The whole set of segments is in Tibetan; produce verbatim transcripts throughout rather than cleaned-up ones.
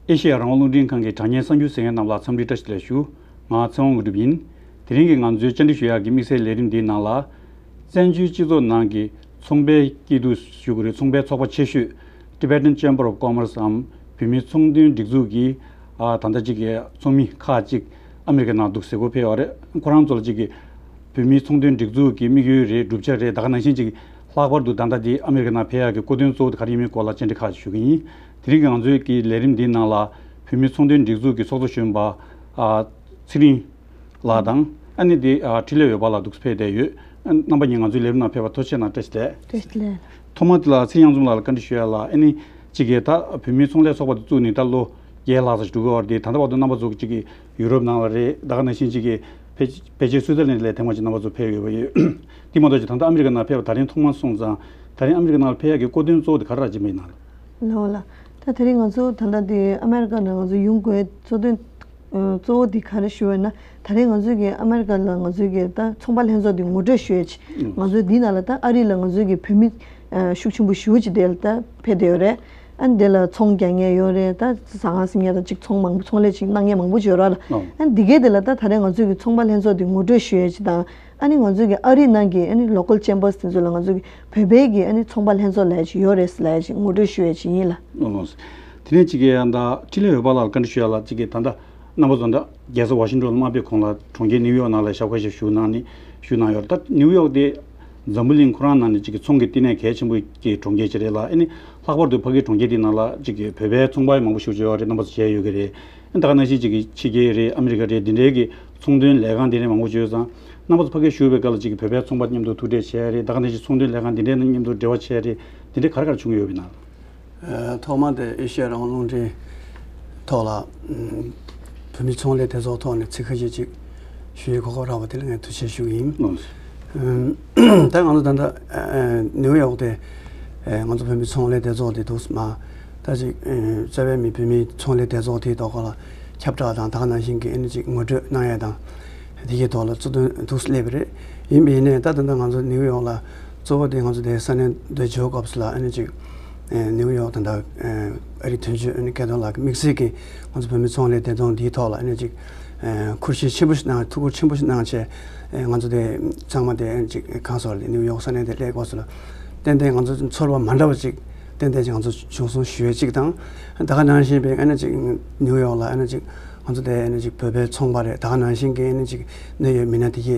ཨེ་ཤེ་ཡ་རང་དབང་རླུང་འཕྲིན་ཁང་གི་དྲ་བརྙན་གསར་འགྱུར་གསན་མཁན་རྣམས་ལ་འཚམས་འདྲི་བཀྲ་ཤིས་བདེ་ལེགས་ཞུ། ང་ཚེ་དབང་དངོས་གྲུབ་ཡིན། དེ་རིང་གི་ང་ཚོའི་བཅར་འདྲི་ཞུ་ཡག་གི་དམིགས་བསལ་ལས་རིམ་འདིའི་ནང་ལ། བཙན་བྱོལ་སྤྱི་ཚོགས་ནང་གི་ཚོང་པའི་སྐྱིད་སྡུག་ཞུ་དགོས་རེད། ཚོང་པའི་ཚོགས་པ་ཆེ་ཤོས་Tibetan Chamber of Commerce འམ་བོད་མིའི་ཚོང་དོན་སྒྲིག་འཛུགས་ཀྱི་ཨ་ད་ལྟ་གཅིག་གི་ཚོགས་མི་ཁག་ཅིག་ཨ་མི་རི་ཀའི་ནང་འདུག་ཟེར་གོ་ཕེབས་ཡོད་རེད། ཁོ་རང་ཚོ་ལ་གཅིག་གི་བོད་མིའི་ཚོང་དོན་སྒྲིག་འཛུགས་ཀྱི་དམིགས་ཡུལ་རེད། བསྒྲུབ་བྱ་རེད། ད་ག་ནང་བཞིན་གཅིག་ལྷག་པར་དུ་ད་ལྟ་འདི་ཨ་མི་རི་ཀའི་ནང་ཕེབས་ཡག་གི་སྐུ་དོན་གཙོ་བོ་དེ་ག་རེ་ཡིན་མིན་སྐོར་ལ་བཅར་འདྲི་ཁག་ཅིག་ཞུ་གི་ཡིན། དེ་རིང་གི་ང་ཚོའི་གི་ལས་རིམ་འདིའི་ནང་ལ་བོད་མིའི་ཚོང་དོན་སྒྲིག་འཛུགས་ཀྱི་ཚོགས་གཙོ་གཞོན་པ་ཨ་ཚེ་རིང་ལགས་དང་། ཨ་ནི་དེ་ཨ་འཕྲིན་ལས་འོད་འབར་ལགས་འདུག་ཕེབས་བསྡད་ཡོད། ཨ་རྣམ་པ་གཉིས་ང་ཚོའི་ལས་རིམ་ནང་ཕེབས་པར་ཐུགས་རྗེ་གནང་། བཀྲ་ཤིས་བདེ་ལེགས། བཀྲ་ཤིས་བདེ་ལེགས། ཐོག་མ་དེ་ལ་ཚེ་རིང་གཡང་འཛོམས་ལགས་ལ་བཀའ་འདྲི་ཞུ་ཡ་ལ། ཨ་ནི་གཅིག་གི་ད་བོད་མིའི་ཚོང་ལས་ཚོགས་པ་དེ་བཙུགས་ནས་ད་ལོ་བརྒྱད་ལྷག་ཙམ་ཞིག་འགྲོ་གི་ཡོད་རེད་དེ། ད་ལྟ་བར་དུ་རྣམ་པ་ཚོ་གཅིག་གི་ཡུ་རོབ་ནང་ལ་རེད། ད་ག་ནང་བཞིན་གཅིག་གི་ཕལ་ཕལ་ཆེར་སུའི་ཙར་ལན་ལ་ཐེངས་མ་གཅིག་རྣམ་པ་ཚོ་ཕེབས་ཡོད་པ་ཡོད། དེ་མ་གཏོགས་ཀྱི་ད་ལྟ་ཨ་མི་རི་ཀ་ནང་ཕེབས་པ་ད་རིང་ཐོག་མ་སོང་ཙང་། ད་རིང་ཨ་མི་རི་ཀ་ནང་ལ་ཕེབས་ཡག་གི་སྐུ་དོན་གཙོ་བོ་དེ་ག་རེ་རག་ཅིག་མིན་ན། ལོ་ལ། ད་དེ་རིང་ང་ཚོ་ད་ལྟ་དེ་ཨ་མེ་རི་ཀ་ནང་ང་ཚོ་ཡོང་དགོས་གཙོ་དོན་ཨ་གཙོ་བོ་དེ་ག་རེ་ཞུ་བ་ཡིན་ན། ད་རིང་ང་ཚོ་གི་ཨ་མེ་རི་ཀ་ལ་ང་ཚོ་གི་ད་ཚོང་པ་ལྷན་ཚོགས་དེ་ངོ་སྤྲོད་ཞུ་ཡས་ཅིག་ང་ཚོ་འདི་ནང་ལ་ད་ཨ་རི་ལ་ང་ཚོ་གི་བོད་མི་ཨ་ཤུགས་ཆེན་པོ་ཞེ་པོ་ཅིག་དེ་ལ་ད་ཕེབས་བསྡད་ཡོད་རེད། ཨ་ནི་དེ་ལ་ཚོང་རྒྱག་མཁན་ཡོད་རེད། ད་ཟ་ཁང་ཟིན་མཁན་དང་ཅིག་ཚོང་མང་པོ་ཚོང་ལས་ཅིག་གནང་མཁན་མང་པོ་ཅིག་ཡོད་རེད་ལ། ཨ་ནི་འདི་གས་དེ་ལ་ད་ད་རིང་ང་ཚོ་གི་ཚོང་པ་ལྷན་ཚོགས་དེ་ངོ་སྤྲོད་ཞུ་ཡས་ཅིག་དང་། ཨ་ནི་ང་ཚོ་གི་ཨ་རི་ནང་གི་ཨ་ནི་local chambers དེ་ཚོ་ལ་ང་ཚོ་གི་བོད་པའི་གི་ཨ་ནི་ཚོང་པ་ལྷན་ཚོགས་ལབ་ཡ་ཅིག་ཡོད་རེད་ལབ་ཡ་ཅིག་ངོ་སྤྲོད་ཞུ་ཡ་ཅིག་ཡིན་ལ། ཨོ། དེ་ནས་ཅིག་གི་ཡང་ད་འཕྲིན་ལས་འོད་འབར་ལགས་ལ་བཀའ་འདྲི་ཞུ་ཡ་ལ། ཅིག་གི་ད་ལྟ་རྣམ་པ་ཚོ་ད་རྒྱལ་ས་ཝ་ཤིང་ཊོན་ལ་མ་ཕེབས་གོང་ལ་གྲོང་ཁྱེར་ནིའུ་ཡོག་ནང་ལ་ཞབས་ཁ་ཞབས་ཞུ་གནང་ནས་ཞུ་གནང་ཡོད་རེད། ད་ནིའུ་ཡོག་དེ་འཛམ་བུ་གླིང་ཁོ་རང་ནང་ནས་ཅིག་གི་ཚོང་གི་བསྟི་གནས་གལ་ཆེན་པོ་གི་གྲོང་ཁྱེར་ཅིག་རེད་ལ། ཨ་ནི་ལྷག་པར་དུ་ཕ་གི་གྲོང་ཁྱེར་དེ་ནང་ལ་ཅིག་གི་བོད་པའི་ཚོང་པ་མང་པོ་ཞིག་ཡོད་རེད། རྣམ་པ་ཚོ་མཇལ་ཡོད་ཀྱི་རེད། ད་ག་ནང་བཞིན་ཅིག་གི་ཕྱི་རྒྱལ་རེད། ཨ་མི་རི་ཀ་རེད། འདི་འདྲའི་གི་ཚོང་དོན་ལས་ཁང་འདི་འདྲའི་མང་པོ་ཅིག་ཡོད་ཙང་། རྣམ་པ་ཚོ་ཕ་གིར་བཞུགས་པའི་སྐབས་ལ་ཅིག་གི་བོད་པའི་ཚོང་པ་མཉམ་དུ་ཐུག་འཕྲད་བྱས་རེད། ད་ག་ནང་བཞིན་ཚོང་དོན་ལས་ཁང་འདི་འདྲའི་མཉམ་དུ་འབྲེལ་བ་བྱས་རེད། འདི་འདྲའི་ག་རེ་ག་རེ་བྱུང་གི་ཡོད་པ་ཡིན་ན། ཨ་ཐོག་མ་དེ་ཨེ་ཤེ་ཡ་རང་དབང་རླུང་འཕྲིན་ཐོག་ལ་ཨམ་བོད་མི་ཚོང་ལས་སྡེ་ཚོགས་ཐོག་ནས་ཚིག་ཁ་ཤས་ཅིག་ཞུ་ཡའི་གོ་སྐབས་རག་པ་དེ་ལ་ངས་ཐུགས་རྗེ་ཆེ་ཞུ་གི་ཡིན། ཨོ། ཨམ་ད་ང་ཚོ་ད་ལྟ་ཨ་ནིའུ་ཡོག་དེ་ཨ་ང་ཚོ་བོད་མི་ཚོང་ལས་སྡེ་ཚོགས་དེ་འདུག་མ། ད་ཅིག་ཨ་རྩ་བའི་མི་བོད་མིའི་ཚོང་ལས་སྡེ་ཚོགས་དེའི་ཐོག་ཁ་ལ་ཁྱབ་བསྒྲགས་དང་། ད་ག་ནང་བཞིན་གྱི་ཨ་ནི་ཅིག་ངོ་སྤྲོད་གནང་ཡས་དང་། དེ་གའི་ཐོག་ལ་གཙོ་དོན་འདུག་སླེབས་པ་རེད། ཡིན་པ་ཡིན་ནའི་ད་ད་ལྟ་ང་ཚོ་ནིའུ་ཡོག་ལ་གཙོ་བོ་དེ་ང་ཚོ་དེ་ས་གནས་དེ་འབྱོར་སྐབས་སུ་ལ་ཨ་ནི་ཅིག་ཨ་ནིའུ་ཡོག་ད་ལྟ་ཨ་ཨ་རིའི་དོན་གཅོད་ཨ་ནི་སྐལ་རྡོར་ལགས་ཀྱི་དམིགས་བསལ་གྱི་ང་ཚོ་བོད་མི་ཚོང་ལས་སྡེ་ཚོགས་འདིའི་ཐོག་ལ་ཨ་ནི་ཅིག་ཨ་ཁུར་བཞེས་ཆེན་པོ་ཞིག་གནང་། ཐུགས་ཁུར་ཆེན་པོ་ཞིག་གནང་བྱས། ཨ་ང་ཚོ་དེ་ཚང་མ་དེ་ཨ་ནི་ཅིག་གང་སོགས་ལ་ནིའུ་ཡོག་ས་གནས་དེ་སླེབས་སྐབས་སུ་ལ་ཏན་ཏན་ང་ཚོ་ཚོར་བ་མ་འདྲ་བ་ཅིག་ཏན་ཏན་ཅིག་ང་ཚོ་བྱུང་སོང་ཞུ་ཡས་ཅིག་དང་། ད་ག་ནང་བཞིན་པའི་ཨ་ནི་ཅིག་ནིའུ་ཡོག་ལ་ཨ་ནི་ཅིག་ང་ཚོ་དེ་ཨ་ནི་ཅིག་བོད་པའི་ཚོང་པ་རེད། ད་ག་ནང་བཞིན་གྱི་ཨ་ནི་ཅིག་གནད་ཡོད་མི་སྣ་དེ་གའི་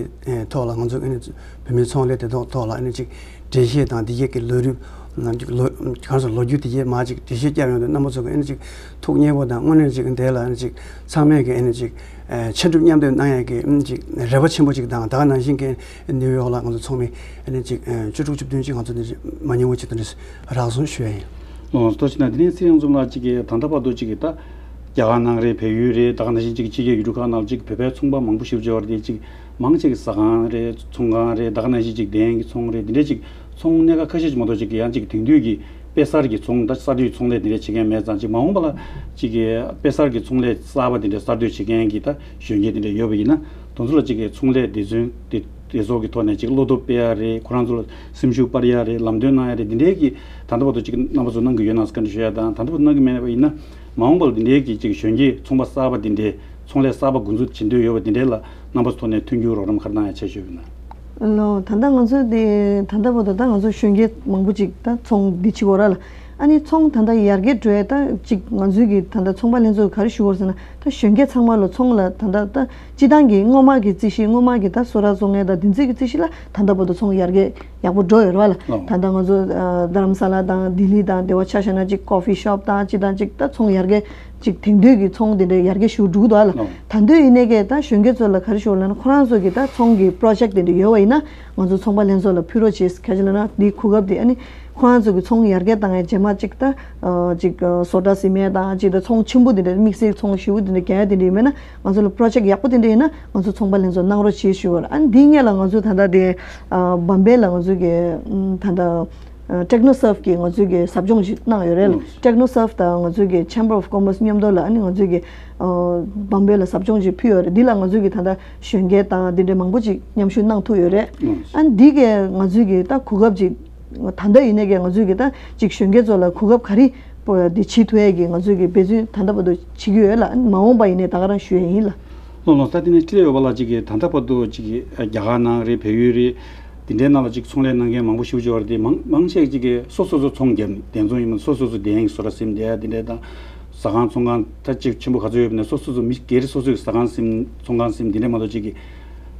ཐོག་ལ་ང་ཚོ་ཨ་ནི་བོད་མིའི་ཚོང་ལས་སྡེ་ཚོགས་ཐོག་ལ་ཨ་ནི་ཅིག་འགྲེལ་བཤད་དང་། དེ་གའི་གི་ལོ་རྒྱུས་ནང་ཅིག་ལོ་གང་སོགས་ལོ་རྒྱུས་དེ་གའི་མ་ཅིག་འགྲེལ་བཤད་བརྒྱབ་ཡོང་དུས། རྣམ་པ་ཚོ་གི་ཨ་ནི་ཅིག་ཐུགས་མཉེས་པོ་དང་། དངོས་གནས་ཅིག་དེ་ལ་ཨ་ནི་ཅིག་ཚང་མས་གི་ཨ་ནི་ཅིག་ཕྱར་གྲུ་མཉམ་འདེགས་གནང་ཡས་གི་ཨ་ནི་ཅིག་རེ་བ་ཆེན་པོ་ཅིག་དང་། ད་ག་ནང་བཞིན་གྱི་ནིའུ་ཡོག་ལ་ང་ཚོ་ཚོགས་མི་ཨ་ནི་ཅིག་ཨ་བཅུ་དྲུག་བཅུ་བདུན་ཅིག་ང་ཚོ་འདི་མ་ཉུང་བ་ཅིག་དེ་འདྲ་རག་སོང་ཞུ་ཡ་ཡིན། ལགས་སོ། ཐུགས་རྗེ་གནང་། དེ་ནས་ཚེ་རིང་གཡང་འཛོམས་ལགས། ཅིག་གིས་ད་ལྟ་བར་དུ་ཅིག་གིས་ད་རྒྱ་གར་ནང་རེད། བལ་ཡུལ་རེད། ད་ག་ནང་བཞིན་ཅིག་ཕྱི་རྒྱལ་ཡུལ་གྲུ་ཁག་ནང་ཅིག་བོད་པའི་ཚོང་པ་མང་པོ་ཞེ་པོ་ཅིག་ཡོད་རེད་དེ། ཅིག་མང་ཆེ་གི་ཟ་ཁང་རེད། ཚོང་ཁང་རེད། ད་ག་ནང་བཞིན་ཅིག་གདན་གྱི་ཚོང་རེད། དེ་འདྲའི་ཅིག་ཚོང་གནས་ཁག་ཁ་ཤས་ཅིག་མ་གཏོགས་ཅིག་གིས་ཡང་ཅིག་དེང་དུས་ཀྱི་དཔེ་གསར་གྱི་ཚོང་། ད་གསར་གཏོད་ཚོང་ལས་དེ་འདྲ་བྱེད་མཁན་མེད་ཙང་། ཅིག་མ་འོངས་པ་ལ་ཅིག་གི་དཔེ་གསར་གྱི་ཚོང་ལས་གསར་པ་དེ་འདྲ་གསར་གཏོད་བྱེད་མཁན་གྱི་ད་གཞོན་སྐྱེས་དེ་འདྲ་ཡོད་པ་ཡིན་ན། དེ་ཚོ་ལ་ཅིག་གི་ཚོང་ལས་སྡེ་ཚན་དེ་དེ་ཚོ་གི་ཐོག་ནས་ཅིག་བློ་སྟོབས་སྤེལ་ཡ་རེད། ཁོ་རང་ཚོ་ལ་སེམས་ཤུགས་སྤར་ཡ་རེད། ལམ་སྟོན་གནང་ཡ་རེད། འདི་འདྲའི་གི་ད་ལྟ་བར་དུ་ཅིག་རྣམ་པ་ཚོ་གནང་གི་ཡོད་ན་བཀའ་འདྲི་ཞུ་ཡ་དང་། ད་ལྟ་བར་དུ་གནང་གི་མེད་པ་ཡིན་ན། མ་འོངས་པར་འདི་འདྲའི་གི་ཅིག་གཞོན་སྐྱེས་ཚོང་པ་གསར་པ་འདི་འདྲའི་ཚོང་ལས་གསར་པ་འགོ་འཛུགས་བྱེད་འདོད་ཡོད་པ་འདི་འདྲའི་ལ་རྣམ་པ་ཚོ་ཐོག་ནས་མཐུན་འགྱུར་རོགས་རམ་ག་རེ་གནང་ཡ་ཆེ་ཤོས་ཡིན་ན། ལོ། ད་ལྟ་ང་ཚོ་དེ་ད་ལྟ་བར་དུ་ད་ང་ཚོ་གཞོན་སྐྱེས་མང་པོ་ཅིག་ད་ཚོང་འདི་བྱེད་ཀྱི་ཡོད་རེད་ལ། ཨ་ནི་ཚོང་ད་ལྟ་ཡར་རྒྱས་འགྲོ་ཡ་ད་ཅིག་ང་ཚོའི་གི་ད་ལྟ་ཚོང་པ་ལྷན་ཚོགས་ག་རེ་ཞུ་དགོས་ཟེར་ན། ད་གཞོན་སྐྱེས་ཚང་མ་ལ་ཚོང་ལ་ད་ལྟ་ད་སྤྱི་བཏང་གི་སྔོན་མ་གི་རྩིས་གཞི། སྔོན་མ་གི་ད་སོ་ཊ་བཙོང་མཁན་དང་དེ་ཚོའི་གི་རྩིས་གཞི་ལ་ད་ལྟ་བར་དུ་ཚོང་ཡར་རྒྱས་ཡག་པོ་འགྲོ་ཡོད་རེད་བ་ལ། ཨོ། ད་ལྟ་ང་ཚོ་ཨ་རྡ་རམ་ས་ལ་དང་ལྡི་ལི་དང་དེ་བ་ཆ་བཞག་ན་ཅིག་ཀོ་ཕི་ཤོབ་དང་སྤྱི་བཏང་ཅིག་ད་ཚོང་ཡར་རྒྱས་ཅིག་དེང་དུས་ཀྱི་ཚོང་དེ་འདྲ་ཡར་རྒྱས་ཞེ་པོ་འགྲོ་གི་འདུག་བ་ལ། ཨོ། ད་དུང་ཡིན་ནའི་གི་ད་གཞོན་སྐྱེས་ཚོ་ལ་ག་རེ་ཞུ་དགོས་ལབ་ན། ཁོ་རང་ཚོ་གི་ད་ཚོང་གི་པྲོ་ཇེཀ་དེ་འདྲ་ཡོད་པ་ཡིན་ན། ང་ཚོ་ཚོང་པ་ལྷན་ཚོགས་ལ་ཕུལ་རོགས་བྱེད། ག་ཅི་ལབ་ན་འདིའི་གོ་སྐབས་དེ་ཨ་ནི་ཁོ་རང་ཚོ་གི་ཚོང་ཡར་རྒྱས་བཏང་ཡ་རྗེས་མ་ཅིག་ད་ཨ་ཅིག་ཨ་སོ་ཊ་སི་མེན་དང་ཅིག་ད་ཚོང་ཆེན་པོ་དེ་འདྲ་དམིགས་བསལ་ཚོང་ཞེ་པོ་དེ་འདྲ་རྒྱག་ཡ་དེ་འདྲ་ཡིན་མིན་ན། ང་ཚོ་ལ་པྲོ་ཇེཀ་ཡག་པོ་དེ་འདྲ་ཡིན་ན་ང་ཚོ་ཚོང་པ་ལྷན་ཚོགས་གནང་རོགས་བྱེད་ཞུ་བར། ཨ་ནི་འདིའི་སྔོན་ལ་ང་ཚོ་ད་ལྟ་དེ་ཨ་བམ་བེ་ལ་ང་ཚོ་གི་ཨམ་ད་ལྟ་ཨ་ཊེག་ནོ་སརབ་ཀྱིས་ང་ཚོ་གི་ཟབ་སྦྱོང་ཞིག་གནང་ཡོད་རེད་ལ། ཨོ། ཊེག་ནོ་སརབ་དང་ང་ཚོ་གི་ཆེམ་བར་ཨོཕ་ཀོ་མར་སི་མཉམ་དུ་ལ་ཨ་ནི་ང་ཚོ་གི་ཨ་བམ་བེ་ལ་ཟབ་སྦྱོང་ཞིག་ཕུལ་ཡོད་རེད། འདི་ལ་ང་ཚོ་གི་ད་ལྟ་གཞོན་སྐྱེས་དང་འདི་འདྲ་མང་པོ་ཅིག་མཉམ་ཞུགས་གནང་ཐུབ་ཡོད་རེད། ཨོ། ཨ་ནི་འདི་གས་ང་ཚོ་གི་ད་གོ་སྐབས་ཅིག་ད་ལྟ་ཡིན་ནའི་གི་ང་ཚོས་གི་ད་ཅིག་གཞོན་སྐྱེས་ཚོ་ལ་གོ་སྐབས་ག་རེ་ པོ་འདི་བྱེད་ཐུབ་ཡས་ཀྱི་ང་ཚོས་ཀྱི་འབད་བརྩོན་ད་ལྟ་བར་དུ་བྱེད་ཀྱི་ཡོད་ལ། མ་འོངས་པ་ཡིན་ནའི་ད་ག་རང་ཞུ་ཡས་ཡིན་ལ། ལགས་ལགས་སོ། ད་དེ་ནས་འཕྲིན་ལས་འོད་འབར་ལགས་ཅིག་གིས་ད་ལྟ་བར་དུ་ཅིག་གི་རྒྱ་གར་ནང་རེད། བལ་ཡུལ་རེད། དེ་འདྲའི་ནང་ལ་ཅིག་ཚོང་ལས་གནང་མཁན་མང་པོ་ཞེ་པོ་ཅིག་ཡོད་རེད་དེ། མང་མང་ཆེ་ཅིག་གིས་སོ་སོ་སོ་ཚོང་བརྒྱབ་ནས་དེ་ཚོ་ཡིན་ན་སོ་སོ་སོ་དེ་ཡན་གྱི་བཟོ་གྲྭ་ཟིན་བསྡད་ཡ་དེ་འདྲའི་དང་། ཟ་ཁང་ཚོང་ཁང་ད་ཅིག་ཆེན་པོ་ག་ཚོད་ཡོད་པ་ནས་སོ་སོ་སོ་མི་སྒེར་སོ་སོའི་ཟ་ཁང་ཟིན་ཚོང་ཁང་ཟིན་དེ་འདྲའི་མ་གཏོགས་ཅིག་གི་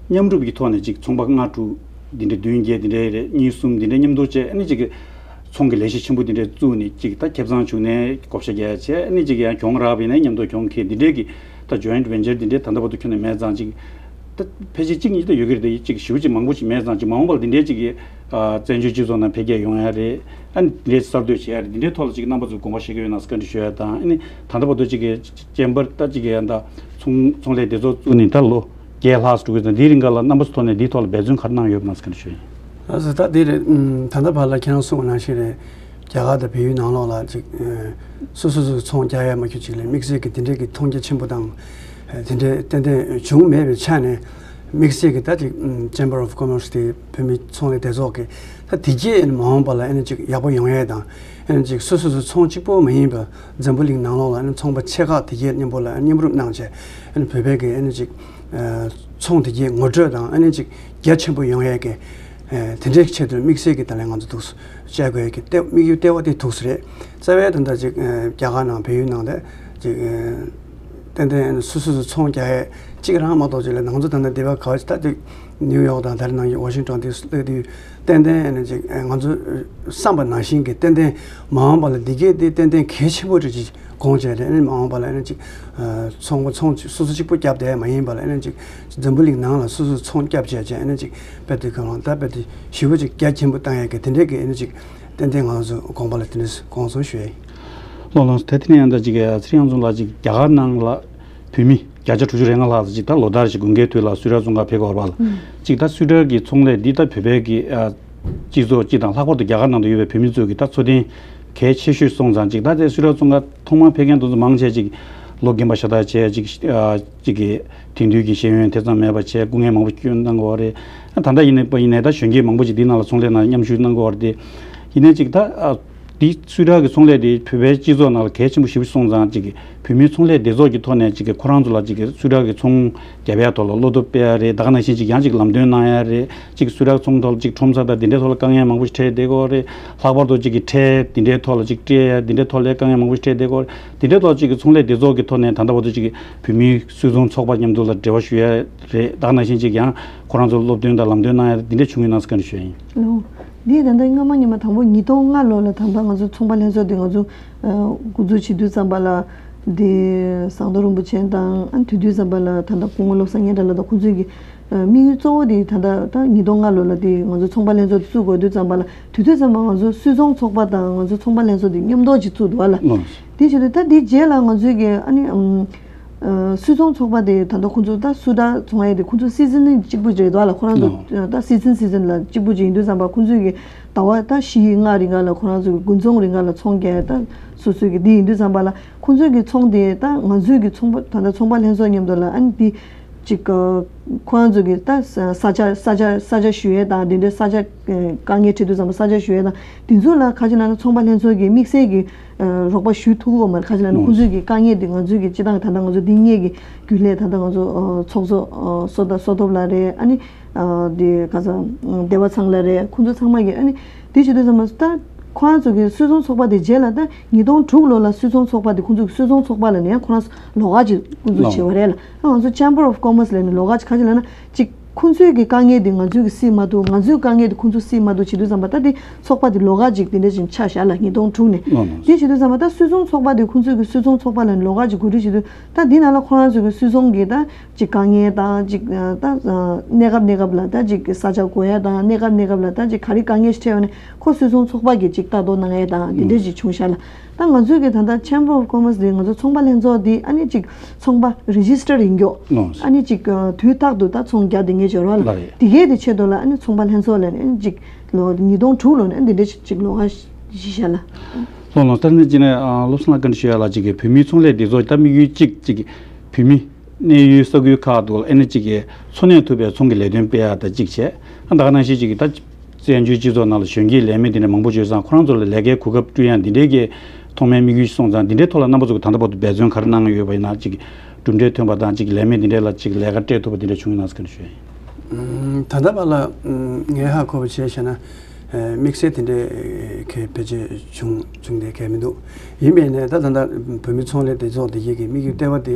མཉམ་རུབ་ཀྱི་ཐོག་ནས་ཅིག་ཚོང་པ་ལྔ་དྲུག་དེ་འདྲའི་བདུན་བརྒྱད་དེ་འདྲའི་རེད། གཉིས་གསུམ་དེ་འདྲའི་མཉམ་དུ་བྱས། ཨ་ནི་ཅིག་གི་ཚོང་གི་ལས་གཞི་ཆེན་པོ་དེ་འདྲའི་བཙུགས་ནས་ཅིག་ད་ཁེ་བཟང་བྱུང་ནས་བགོ་བཤའ་རྒྱག་ཡ་བྱས། ཨ་ནི་ཅིག་ཡང་གྱོང་རག་པ་ཡིན་ན་མཉམ་དུ་གྱོང་འཁྱེར། དེ་འདྲའི་གི་ད་ཇོ་ཡིན་ཊི་ཝེན་ཅར་དེ་འདྲའི་ད་ལྟ་བར་དུ་ཁྱོན་ནས་མེད་ཙང་། ཅིག་ད་ཕལ་ཆེར་གཅིག་གཉིས་ད་ཡོད་ཀྱི་རེད་དེ། ཅིག་ཞེ་པོ་ཅིག་མང་པོ་ཅིག་མེད་ཙང་། ཅིག་མ་འོངས་པར་དེ་འདྲའི་ཅིག་གི་ཨ་བཙན་བྱོལ་སྤྱི་ཚོགས་ནང་འཕེལ་རྒྱས་ཡོང་ཡ་རེད། ཨ་ནི་དེ་འདྲའི་གསར་གཏོད་བྱེད་ཡ་རེད། དེ་འདྲའི་ཐོག་ལ་ཅིག་རྣམ་པ་ཚོས་དགོངས་པ་བཞེས་ཀྱི་ཡོད་ན་བཀའ་འདྲི་ཞུ་ཡ་དང་། ཨ་ནི་ད་ལྟ་བར་དུ་ཅིག་གི་ཅེམ་བར་ད་ཅིག་གི་ཡ་ད་ཚོང་ཚོང་ལས་སྡེ་ཚོགས་བཙུགས་ནས་ད་ལོ་བརྒྱད་ལྷག་ཙམ་འགྲོ་གི་ཡོད་ཙང་། དེའི་རིང་ག་ལ་རྣམ་པ་ཚོའི་ཐོག་ནས་དེའི་ཐོག་ལ་འབད་བརྩོན་ག་རེ་གནང་ཡོད་པ་ན་བཀའ་འདྲི་ཞུ་ཡིན། ལགས་སོ། ད་དེ་རེད། ཨམ། ད་ལྟ་བར་ལ་ཁྱེད་རང་གསུངས་པ་ནང་བཞིན་རེད། རྒྱ་གར་དང་བལ་ཡུལ་ནང་ལོགས་ལ་ཅིག་ཨ་སོ་སོ་སོ་ཚོང་རྒྱག་ཡ་མ་ཁྱུ་ཅིག་ལ་དམིགས་བསལ་གྱི་དེ་འདྲའི་གི་མཐོང་རྒྱ་ཆེན་པོ་དང་། ཨ་དེ་འདྲའི་ཏན་ཏན་བྱུང་མེད་པའི་ཆ་ནས། དམིགས་བསལ་གྱི་ད་ཅིག་ཨམ། Chamber of Commerce དེ་བོད་མི་ཚོང་ལས་སྡེ་ཚོགས་ཀྱི་ད་དེ་གྱད་མ་འོངས་པ་ལ་ཨ་ནི་ཅིག་ཡག་པོ་ཡོང་ཡས་དང་། ཨ་ནི་ཅིག་སོ་སོ་སོ་ཚོང་གཅིག་པོ་མ་ཡིན་པ་འཛམ་བུ་གླིང་ནང་ལོགས་ལ་ཨ་ནི་ཚོང་པ་ཆེ་ཁག་དེ་གྱད་མཉམ་པོ་ལ་ཨ་ནི་མཉམ་རུབ་གནང་བྱས། ཨ་ནི་བོད་པའི་གི་ཨ་ནི་ཅིག་ཨ་ཚོང་དེ་གྱད་ངོ་སྤྲོད་དང་ཨ་ནི་ཅིག་རྒྱ་ཆེན་པོ་ཡོང་ཡས་ཀྱི་ཨ་དེ་འདྲའི་ཆེད་དུ་དམིགས་བསལ་གྱི་ད་ལན་ང་ཚོ་འདུག་སེ་བྱ་དགོས་ཀྱི་ལྟེ་དམིགས་ཡུལ་ལྟེ་བ་དེ་འདུག་སེ་རེད། རྩ་བའི་ད་ལྟ་ཅིག་ཨ་རྒྱ་གར་ནང་བལ་ཡུལ་ནང་དེ་ཅིག་ཨ་ཏན་ཏན་སོ་སོ་སོ་ཚོང་རྒྱག་ཡས་གཅིག་རང་མ་གཏོགས་ཅིག་ལ། ང་ཚོ་ད་ལྟ་འདི་བ་ག་བ་ཅིག་ད་ཅིག་ནིའུ་ཡོག་དང་ད་རེས་ནང་བཞིན་ཝ་ཤིང་ཊོན་དེ་སླེབས་དུས་ཏན་ཏན་ཨ་ནི་ཅིག་ཨ་ང་ཚོ་བསམ་པ་ནང་བཞིན་གྱི་ཏན་ཏན་མ་འོངས་པ་ལ་འདི་གྱད་དེ་ཏན་ཏན་གལ་ཆེན་པོ་རེད་ཅིག་དགོངས་བྱས་ཏེ། ཨ་ནི་མ་འོངས་པ་ལ་ཨ་ནི་ཅིག་ཨ་ཚོང་པ་ཚོང་སོ་སོ་གཅིག་པོ་བརྒྱབ་བསྡད་མ་ཡིན་པ་ལ། ཨ་ནི་ཅིག་འཛམ་བུ་གླིང་ནང་ལ་སོ་སོ་ཚོང་བརྒྱབ་བྱས་བྱས། ཨ་ནི་ཅིག་དཔེ་དེ་གང་ལ་ད་དཔེ་དེ་ཞེ་པོ་ཅིག་རྒྱ་ཆེན་པོ་བཏང་ཡས་ཀྱི་དེ་འདྲའི་གི་ཨ་ནི་ཅིག་ཏན་ཏན་ང་ཚོ་དགོངས་པ་ལ་དེ་འདྲ་དགོངས་སོང་ཞུ་ཡས། ལགས་ལགས་སོ། ད་དེ་ནས་ཡང་ད་ཅིག་ཚེ་རིང་དབྱངས་འཛོམས་ལགས། ཅིག་རྒྱ་གར་ནང་ལ་བོད་མི་བརྒྱ་ཆ་དྲུག་ཅུ་རེ་ལྔ་ལྷག་ཙམ་ཅིག་ད་ལོ་ལྟར་ཅིག་དགུན་ཁའི་དུས་ལ་སུད་ཊར་བཙོང་གར་ཕེབས་ཀྱི་ཡོད་རེད་པ་ལགས། ཅིག་ད་སུད་ཊར་གྱི་ཚོང་ལས་འདི་ད་བོད་པའི་གི་ཨ་སྤྱི་ཚོགས་སྤྱི་དང་ལྷག་པར་དུ་རྒྱ་གར་ནང་དུ་ཡོད་པའི་བོད་མི་ཚོ་གི་ད་འཚོ་རྟེན་གལ་ཆེ་ཤོས་སོང་ཙང་། ཅིག་ད་དེ་སུད་ཊར་བཙོང་གར་ཐོག་མར་ཕེབས་མཁན་དེ་ཚོ་མང་ཆེ་ཅིག་ལོ་རྒན་པ་ཤ་སྟག་བྱས། ཅིག་ཨ་ཅིག་གི་དེང་དུས་ཀྱི་ཤེས་ཡོན་དེ་ཙམ་མེད་པ་བྱས། སྐུ་ངལ་མང་པོ་སྐྱོན་གནང་གི་ཡོད་རེད། ད་ལྟ་ཡིན་ནའི་པ་ཡིན་ནའི་ད་གཞོན་སྐྱེས་མང་པོ་ཅིག་འདི་ནང་ལ་ཚོང་ལས་ནང་མཉམ་ཞུགས་གནང་གི་ཡོད་རེད་དེ། ཡིན་ནའི་ཅིག་ད་ཨ་འདི་སུད་ཊར་གྱི་ཚོང་ལས་དེ་བོད་པའི་སྤྱི་ཚོགས་ནང་ལ་གལ་ཆེན་པོ་ཞེ་པོ་སོང་ཙང་། ཅིག་གི་བོད་མིའི་ཚོང་ལས་སྡེ་ཚོགས་ཀྱི་ཐོག་ནས་ཅིག་གི་ཁོ་རང་ཚོ་ལ་ཅིག་གི་སུད་ཊར་གྱི་ཚོང་རྒྱབ་ཡ་ཐོག་ལ་བློ་སྟོབས་སྤེལ་ཡ་རེད། ད་ག་ནང་བཞིན་ཅིག་ཡང་ཅིག་ལམ་སྟོན་གནང་ཡ་རེད། ཅིག་སུད་ཊར་ཚོང་ཐོག་ལ་ཅིག་ཁྲོམ་ས་དང་དེ་འདྲའི་ཐོག་ལ་དཀའ་ངལ་མང་པོ་ཞིག་འཕྲད་བསྡད་ཀྱི་ཡོད་རེད། ལྷག་པར་དུ་ཅིག་གི་ཁྲལ་དེ་འདྲའི་ཐོག་ལ་ཅིག་སྤྲད་ཡ་དེ་འདྲའི་ཐོག་ལ་དཀའ་ངལ་མང་པོ་ཞིག་འཕྲད་བསྡད་ཀྱི་ཡོད་རེད། དེ་འདྲའི་ཐོག་ཅིག་གི་ཚོང་ལས་སྡེ་ཚོགས་ཀྱི་ཐོག་ནས་ད་ལྟ་བར་དུ་ཅིག་གི་བོད་མིའི་སུད་ཚོང་ཚོགས་པ་མཉམ་དུ་ལ་འབྲེལ་བ་ཞུ་ཡ་རེད། ད་ག་ནང་བཞིན་ཅིག་ཡང་ཁོ་རང་ཚོར་སློབ་སྟོན་དང་ལམ་སྟོན་གནང་ཡ་དེ་འདྲ་བྱུང་ཡོད་ན་བཀའ་འདྲི་ཞུ་ཡ་ཡིན། ལགས། འདི་ད་ལྟ་སྔ་མ་སྔོན་མ་དང་པོ་ཉིས་སྟོང་ལྔ་ལོ་ལ་ད་ལྟ་ང་ཚོ་ཚོང་པ་ལྷན་ཚོགས་འདི་ང་ཚོ་ཨ་འགོ་འཛུགས་བྱེད་དུས་ཙམ་པ་ལ། འདི་ཟམ་གདོང་རིན་པོ་ཆེ་དང་། ཨ་དེ་དུས་ཙམ་པ་ལ་ད་ལྟ་སྐུ་ངོ་བློ་བཟང་སྙན་གྲགས་ལགས་དང་། ཁོང་ཚོས་ཀྱི་ཨ་དམིགས་ཡུལ་གཙོ་བོ་དེ་ད་ལྟ་ད་ཉིས་སྟོང་ལྔ་ལོ་ལ་དེ་ང་ཚོ་ཚོང་པ་ལྷན་ཚོགས་དེ་བཙུགས་དགོས་དུས་ཙམ་པ་ལ། དེ་དུས་ཙམ་པ་ང་ཚོ་སུད་ཚོང་ཚོགས་པ་དང་ང་ཚོ་ཚོང་པ་ལྷན་ཚོགས་དེ་མཉམ་དུ་ཅིག་བཙུགས་འདུག་བ་ལ། ལགས། དེ་བྱེད་དུས་ད་དེ་རྗེས་ལ་ང་ཚོས་ཀྱི་ཨ་ནི་ཨམ། ཨ་སུད་ཚོང་ཚོགས་པ་དེ་ད་ལྟ་ཁོང་ཚོ་ད་སུད་ཊར་ཚོང་ཡས་དེ་ཁོང་ཚོ་སི་ཛན་གཅིག་པུ་རེད་འདུག་བ་ལ། ཁོ་རང་ཚོ་ལགས། ད་སི་ཛན་སི་ཛན་ལ་གཅིག་པུ་ཅིག་ཡིན་དུས་ཙམ་པ་ཁོང་ཚོས་ཀྱི་ཟླ་བ་ད་བཞི་ལྔ་རིང་ག་ལ་ཁོ་རང་ཚོ་དགུན་ཚོང་རིང་ག་ལ་ཚོང་རྒྱག་ཡས། ད་སོ་སོའི་གི་དེ་ཡིན་དུས་ཙམ་པ་ལ་ཁོང་ཚོའི་གི་ཚོང་དེ་ད་ང་ཚོའི་གི་ཚོང་པ་ད་ལྟ་ཚོང་པ་ལྷན་ཚོགས་མཉམ་དུ་ལ་ཨ་ནི་དེ་ཅིག་ཨ་ཁོ་རང་ཚོ་གི་ད་ས་ས་ཆ་ས་ཆ་ས་ཆ་ཞུ་ཡས་དང་དེ་འདྲའི་ས་ཆ་ཨ་དཀའ་ངལ་འཕྲད་དུས་ཙམ་པ་ས་ཆ་ཞུ་ཡས་དང་དེ་ཚོ་ལ་ཁ་ཅིག་ལ་ན་ཚོང་པ་ལྷན་ཚོགས་ཀྱི་དམིགས་བསལ་གྱི་ཨ་རོགས་པ་ཞུ་ཐུབ་ཀྱི་ཡོད་མ་རེད། ཁ་ཅིག་ལ་ན་ཁོང་ཚོའི་གི་དཀའ་ངལ་དེ་ང་ཚོའི་གི་སྤྱི་བཏང་ད་ལྟ་ང་ཚོ་འདི་སྔོན་གྱི་རྒྱུན་ལས་ད་ལྟ་ང་ཚོ་ཨ་ཚོགས་གཙོ་ཨ་བསོད་བསོད་སྟོབས་ལགས་རེད། ཨ་ནི་ཨ་དེ་ག་ས་ཨ་བདེ་བ་ཚང་ལགས་རེད། ཁོང་ཚོ་ཚང་མ་གི་ཨ་ནི་དེ་བྱེད་དུས་ཙམ་པ་ད་ཁོ་རང་ཚོ་གི་སུད་ཚོང་ཚོགས་པ་དེ་རྗེས་ལ་ད་ཉིས་སྟོང་དྲུག་ལོ་ལ་སུད་ཚོང་ཚོགས་པ་དེ་ཁོང་ཚོ་གི་སུད་ཚོང་ཚོགས་པ་ལ་ནས་ཁོ་རང་ཚོ་ལོགས་ཀ་ཅིག་དབུ་འཛུགས་བྱས་པ་རེད་ལ། ཨ་ང་ཚོ་Chamber of Commerce ལ་ནི་ལོགས་ཀ་ཅིག་ག་ཅིག་ལ་ན་ཅིག་ཁོང་ཚོའི་གི་དཀའ་ངལ་དེ་ང་ཚོས་གི་སེལ་མ་ཐུབ། ང་ཚོའི་དཀའ་ངལ་དེ་ཁོང་ཚོས་སེལ་མ་ཐུབ་བྱེད་དུས་ཙམ་པ་ད་དེ་ཚོགས་པ་དེ་ལོགས་ཀ་ཅིག་དེ་འདྲ་ཅིག་ཆགས་བཞག་ལ་ཉིས་སྟོང་དྲུག་ནས། ལགས་ལགས། དེ་བྱེད་དུས་ཙམ་པ་ད་སུད་ཚོང་ཚོགས་པ་དེ་ཁོང་ཚོའི་གི་སུད་ཚོང་ཚོགས་པ་ལ་ནི་ལོགས་ཀ་ཅིག་གོ་སྒྲིག་བྱེད་དུས་ད་དེ་ནང་ལ་ཁོ་རང་ཚོའི་གི་སུད་ཚོང་གི་ད་ཅིག་དཀའ་ངལ་དང་ཅིག་ད་གནས་སྐབས་གནས་སྐབས་ལ་ད་ཅིག་ས་ཆ་དགོས་ཡ་དང་གནས་སྐབས་གནས་སྐབས་ལ་ད་ཅིག་ག་རེ་དཀའ་ངལ་ཞིག་འཕྲད་ཡོད་ནས་ཁོ་སུད་ཚོང་ཚོགས་པ་གི་ཅིག་ལྟ་རྟོག་གནང་ཡ་དང་དེ་འདྲ་ཅིག་བྱུང་ཤག་ལ། ད་ང་ཚོའི་གི་ད་ལྟ་Chamber of Commerce དེ་ང་ཚོ་ཚོང་པ་ལྷན་ཚོགས་དེ་ཨ་ནི་ཅིག་ཚོང་པ་རེ་ཇི་སི་ཊར་ཡིན་མཁན། ལགས། ཨ་ནི་ཅིག་དུས་རྟག་ཏུ་ད་ཚོང་རྒྱག་བསྡད་མཁན་ཅིག་ཡོད་རེད་ལ། ལགས་རེད། དེ་གའི་དེ་ཆེད་དུ་ལ་ཨ་ནི་ཚོང་པ་ལྷན་ཚོགས་ལ་ཨ་ནི་ཅིག་ལོ་ཉིས་སྟོང་དྲུག་ལོ་ནས་འདི་འདྲ་ཅིག་ལོགས་ཀ་བཞེས་ཤག་ལ། ལགས་ལགས། ད་ནི་ཅིག་ནས་ཨ་བློ་བཟང་ལགས་བཀའ་འདྲི་ཞུ་ཡ་ལ། ཅིག་གི་བོད་མིའི་ཚོང་ལས་སྡེ་ཚོགས་ད་དམིགས་ཡུལ་གཅིག་ཅིག་གི་བོད་མི་གནས་ཡུལ་ས་ཁུལ་ཁག་ཏུ་ཨ་ནི་ཅིག་གི་འཚོ་གནས་ཐུབ་པའི་ཚོང་གི་ལས་དོན་སྤེལ་ཡ་ད་གཅིག་བྱས། ཨ་ད་ག་ནང་བཞིན་ཅིག་གི་ད་བཙན་བྱོལ་སྤྱི་ཚོགས་ནང་ལ་གཞོན་སྐྱེས་ལས་མེད་དེ་འདྲ་མང་པོ་ཡོད་ཙང་། ཁོ་རང་ཚོ་ལ་ལས་ཀའི་གོ་སྐབས་བསྐྲུན་ཡ་འདི་འདྲའི་གི་ ཐོག་མའི་དམིགས་ཡུལ་སོང་ཙང་འདི་འདྲའི་ཐོག་ལ་རྣམ་པ་ཚོ་གི་ད་ལྟ་བར་དུ་འབད་བརྩོན་ག་རེ་གནང་ཡོད་པ་ཡིན་ན་ཅིག་གྲུབ་འབྲས་ཐོན་པ་དང་ཅིག་ལས་མེད་འདི་འདྲའི་ལ་ཅིག་ལས་ཀ་སྤྲད་ཐུབ་པ་འདི་འདྲ་བྱུང་ཡོད་ན་ཟེར་མཁན་ཞུ་ཡ་ཡིན། ད་ལྟ་བར་ལ་ངས་ཧ་གོ་བ་བྱས་བཤད་ན། དམིགས་བསལ་དེ་འདྲའི་གལ་ཕལ་ཆེར་བྱུང་བྱུང་དེ་གལ་མི་འདུག་ཡིན་པས་ནས་ད་ད་ལྟ་བོད་མི་ཚོང་ལས་སྡེ་ཚོགས་དེ་གའི་གི་དམིགས་ཡུལ་ལྟེ་བ་དེ་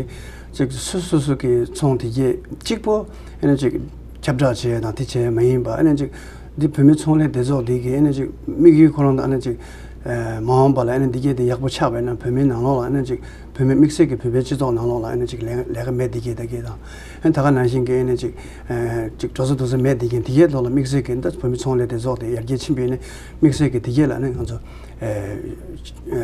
ཅིག་སོ་སོ་སོ་གི་ཚོང་དེ་གའི་གཅིག་པོ་ཨ་ནི་ཅིག་ཁྱབ་བསྒྲགས་བྱས་དང་དེ་བྱས་མ་ཡིན་པ་ཨ་ནི་ཅིག་འདི་བོད་མི་ཚོང་ལས་སྡེ་ཚོགས་དེ་གའི་ཨ་ནི་ཅིག་དམིགས་ཡུལ་ཁོ་རང་དང་ཨ་ནི་ཅིག་མ་འོངས་པ་ལ་ཨ་ནི་འདི་གའི་དེ་ཡག་པོ་ཆགས་པས་ན་བོད་མིའི་ནང་ལོགས་ལ་ཨ་ནི་ཅིག་བོད་མི་དམིགས་བསལ་གྱི་བོད་པའི་སྤྱི་ཚོགས་ནང་ལོགས་ལ་ཨ་ནི་ཅིག་ལས་ལས་ཀ་མེད་དེ་གའི་དེ་གའི་དང་། ཨ་ནི་ད་ག་ནང་བཞིན་གྱི་ཨ་ནི་ཅིག་ཨ་ཅིག་འགྲོ་ས་འདུག་ས་མེད་དེ་གའི་དེ་གའི་ཐོག་ལ་དམིགས་བསལ་གྱི་འདི་བོད་མི་ཚོང་ལས་སྡེ་ཚོགས་དེ་ཡར་རྒྱས་ཕྱིན་པས་ནི་དམིགས་བསལ་གྱི་དེ་གའི་ལ་ནི་ང་ཚོ་ཨ་